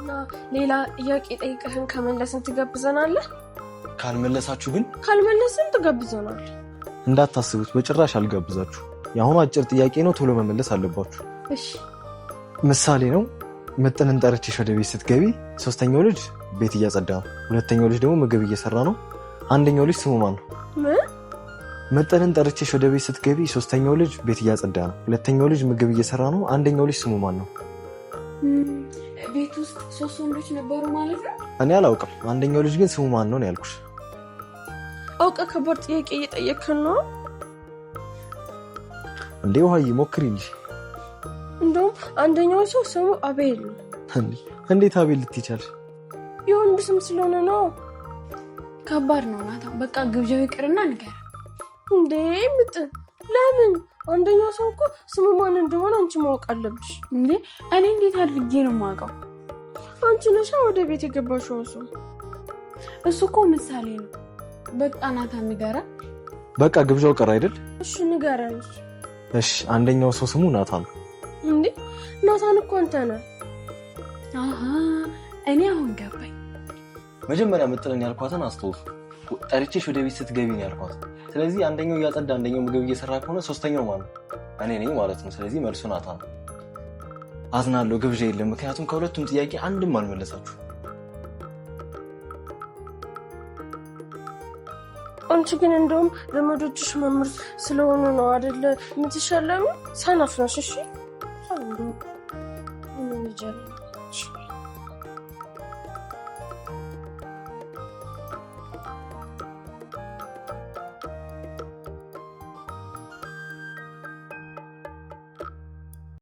እና ሌላ ጥያቄ ጠይቀህን ከመለስን ትጋብዘናለህ? ካልመለሳችሁ ግን? ካልመለስን ትጋብዘናለህ። እንዳታስቡት፣ በጭራሽ አልጋብዛችሁ። የአሁኑ አጭር ጥያቄ ነው፣ ቶሎ መመለስ አለባችሁ። እሺ። ምሳሌ ነው። ምጥንን ጠርቼሽ ወደ ቤት ስትገቢ ሶስተኛው ልጅ ቤት እያጸዳ ነው፣ ሁለተኛው ልጅ ደግሞ ምግብ እየሰራ ነው። አንደኛው ልጅ ስሙ ማን ነው? ምን? ምጥንን ጠርቼሽ ወደ ቤት ስትገቢ ሶስተኛው ልጅ ቤት እያጸዳ ነው፣ ሁለተኛው ልጅ ምግብ እየሰራ ነው። አንደኛው ልጅ ስሙ ማን ነው? ቤት ውስጥ 3 ወንዶች ነበሩ ማለት ነው? እኔ አላውቅም። አንደኛው ልጅ ግን ስሙ ማን ነው ነው ያልኩሽ። አውቀህ ከባድ ጥያቄ እየጠየቅህን ነው እንዴ? ውሃዬ ሞክሪ እንጂ። እንደውም አንደኛው ሰው ስሙ አቤል ነው። እንዴት አቤል ልትይ ቻልሽ? የወንድ ስም ስለሆነ ነው። ከባድ ነው ናታ። በቃ ግብዣው ይቅርና ንገረን። እንዴ ምጥን፣ ለምን? አንደኛው ሰው እኮ ስሙ ማን እንደሆነ አንቺ ማወቅ አለብሽ። እንዴ እኔ እንዴት አድርጌ ነው የማውቀው? አንቺ ነሻ ወደ ቤት የገባሽው ሰው። እሱ እኮ ምሳሌ ነው። በቃ ናታ ንገረን። በቃ ግብዣው ቀረ አይደል? እሺ ንገረን። እሺ አንደኛው ሰው ስሙ ናታን ነው። እንዴ ናታን እኮ አንተ ነህ። አሃ እኔ አሁን ገባኝ። መጀመሪያ ምጥንን ያልኳትን አስታውሱ። ጠርቼሽ ወደ ቤት ስትገቢ ነው ያልኳት። ስለዚህ አንደኛው እያጸዳ አንደኛው ምግብ እየሰራ ከሆነ ሶስተኛው ማን ነው? እኔ ነኝ ማለት ነው። ስለዚህ መልሱ ናታን ነው። አዝናለሁ፣ ግብዣ የለም። ምክንያቱም ከሁለቱም ጥያቄ አንድም አልመለሳችሁ። አንቺ ግን እንደውም ዘመዶችሽ መምህር ስለሆኑ ነው አይደለ የምትሸለሚው? ሰነፍ ነሽ። እሺ